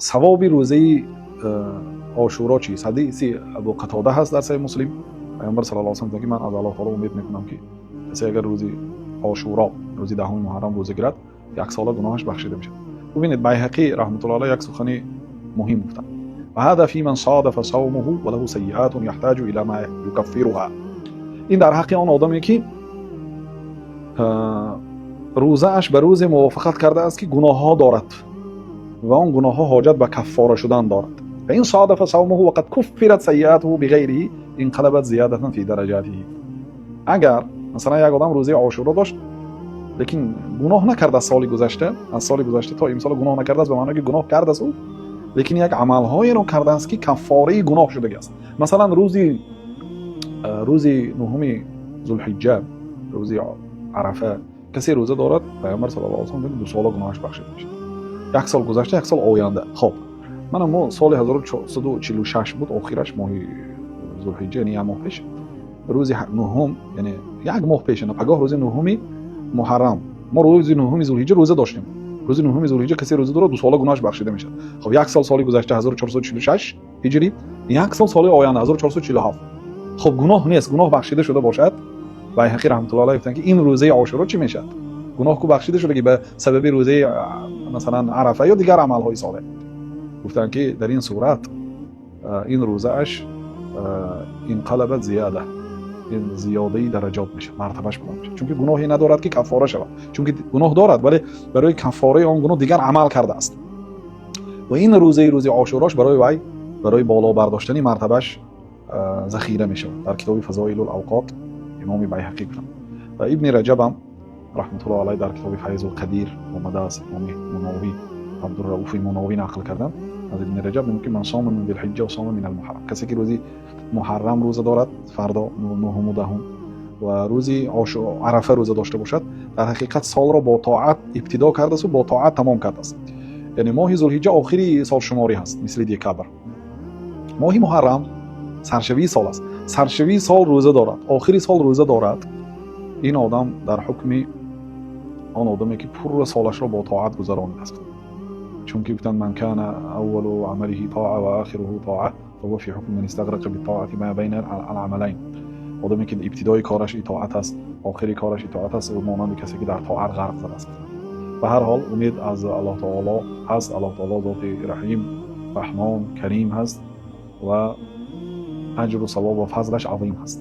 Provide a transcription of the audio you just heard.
Савоби рӯзаи Ошуро чист? Ҳадиси Абу Қатода ҳаст дар Саҳеҳи Муслим. Паёмбар саллаллоҳу алайҳи васаллам ки ман аз Аллоҳ таоло умед мекунам, ки касе агар рӯзи Ошуро, рӯзи 10-уми Муҳаррам рӯза гирад, як сола гуноҳаш бахшида мешавад. Бубинед, Байҳақӣ раҳматуллоҳ алайҳ як сухани муҳим гуфтанд: وهذا فيمن صادف صومه وله سيئات يحتاج إلى ما يكفرها. Ин дар ҳаққи он одаме ки рӯзааш ба рӯзе мувофиқат кардааст, ки гуноҳҳо дорад ва он гуноҳҳо ҳоҷат ба каффора шудан дорад. فإن صادف صومه وقد كفرت سيئاته بغيره انقلبت زيادة في درجاته. Агар масалан як одам рӯзаи Ошуро дошт, лекин гуноҳ накард аз соли гузашта, аз соли гузашта то имсол гуноҳ накардааст, ба маъное ки гуноҳ кардааст ӯ, лекин як амалҳоеро кардааст, ки каффораи гуноҳ шудагиаст. Масалан, рӯзи 9-уми Зулҳиҷҷа, рӯзи Арафа касе рӯза дорад, Пайғамбар саллаллоҳу алайҳи васаллам 2 сола гуноҳаш бахшида мешавад, як сол гузашта, як сол оянда. Хоб, мана мо соли 1446 буд, охираш моҳи Зулҳиҷҷа, яъне як моҳ пеш, рӯзи 9-ум, яъне як моҳ пеш, пагоҳ рӯзи 9-уми Муҳаррам, мо рӯзи 9-уми Зулҳиҷҷа рӯза доштем. Рӯзи 9-уми Зулҳиҷҷа касе рӯза дорад, 2 сола гуноҳаш бахшида мешавад. Хоб, як сол соли гузашта, 1446 ҳиҷрӣ, як сол соли оянда, 1447. Хоб, гуноҳ нест, гуноҳ бахшида шуда бошад. Байҳақӣ раҳматуллоҳ алайҳ гуфтанд, ки ин рӯзаи Ошуро чӣ мешавад? Гуноҳ ку бахшида шуда, ки ба сабаби рӯзаи масалан Арафа ё дигар амалҳои солеҳ. Гуфтанд, ки дар ин сурат ин рӯзааш انقلبت زيادة, ин зиёдаи дараҷот мешавад, мартабаш баланд мешавад, чунки гуноҳе надорад, ки каффора шавад. Чунки гуноҳ дорад, вале барои каффораи он гуноҳ дигар амал кардааст ва ин рӯзаи рӯзи Ошурош барои вай барои боло бардоштани мартабаш захира мешавад. Дар китоби Фазоилул Авқот имоми Байҳақӣ гуфтанд ва Ибни Раҷабам раҳматуллоҳ алайҳ дар китоби Файзул Қадир омадааст. Имоми Муновӣ, Абдурауфи Муновӣ нақл карданд аз Ибни Раҷаб, мегӯяд ки من صام من ذي الحجة وصام من المحرم, касе ки рӯзи Муҳаррам рӯза дорад, фардо 9-уму 10-ум, ва рӯзи Арафа рӯза дошта бошад, дар ҳақиқат солро бо тоат ибтидо кардасту бо тоат тамом кардааст. Яъне моҳи Зулҳиҷҷа охири солшуморӣ ҳаст, мисли декабр. Моҳи Муҳаррам саршавии сол аст. Саршавии сол рӯза дорад, охири сол рӯза дорад, ин одам дар ҳукми он одаме ки пурра солашро бо тоат гузаронидааст. Чунки гуфтанд: من كان أول عمله طاعة وآخره طاعة فهو في حكم من استغرق بالطاعة ما بين العملين. Одаме ки ибтидои кораш итоат аст, охири кораш итоат аст, ӯ монанди касе ки дар тоат ғарқ задааст. Ба ҳар ҳол, умед аз Аллоҳ таоло ҳаст. Аллоҳ таоло зоти Раҳим, Раҳмон, Карим ҳаст ва аҷру савоб ва фазлаш азим ҳаст.